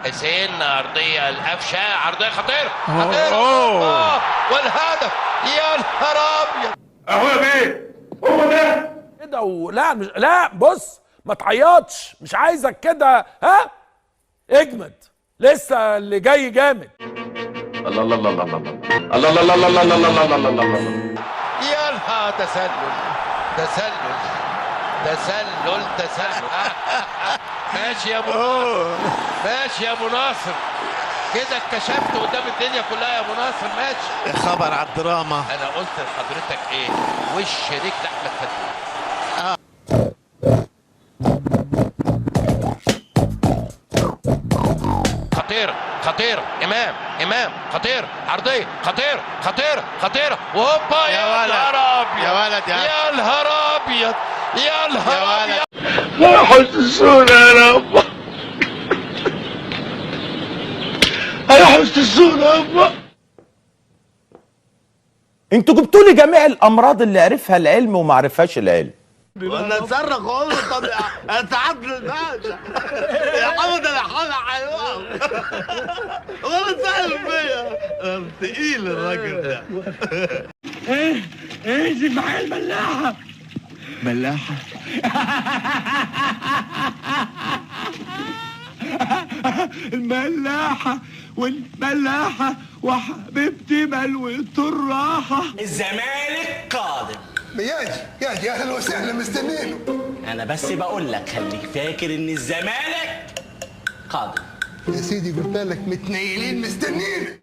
حسين ارضية القفشه، عرضية خطيرة خطيرة، والهدف. يا نهار ابيض. اهو يا بيه، هو ده كده. لا مش، لا بص ما تعيطش، مش عايزك كده. ها اجمد، لسه اللي جاي جامد. الله الله الله الله الله الله الله الله الله الله الله الله. يا نهار، تسلل تسلل تسلل تسلل. ماشي يا ابو، ماشي يا ابو ناصر، كده اتكشفت قدام الدنيا كلها يا ابو ناصر. ماشي خبر على الدراما. انا قلت لحضرتك ايه؟ وش رجل احمد فتوح. خطير خطير، امام امام، خطير، عرضية خطير خطير خطير، وهوبا. يا نهار ابيض يا ولد، يا نهار ابيض، يا نهار ابيض. يا حسسونا يا رب، يا حسسونا يا رب. انتوا جبتوا لي جميع الامراض اللي عرفها العلم وما عرفهاش العلم. ولا تصرخ واقول له طب اتعدل الباشا يا حمد، انا حامل حيوان ولا سأل فيا. تقيل الراجل ده. ايه انزل معايا الملاحة. ملاحة؟ الملاحة والملاحه وحبيبتي ملوة الراحة. الزمالك قادم. ياجي ياجي، اهلا وسهلا، مستنينه. انا بس بقول لك خليك فاكر ان الزمالك قادم. يا سيدي قلت لك متنيلين مستنينه.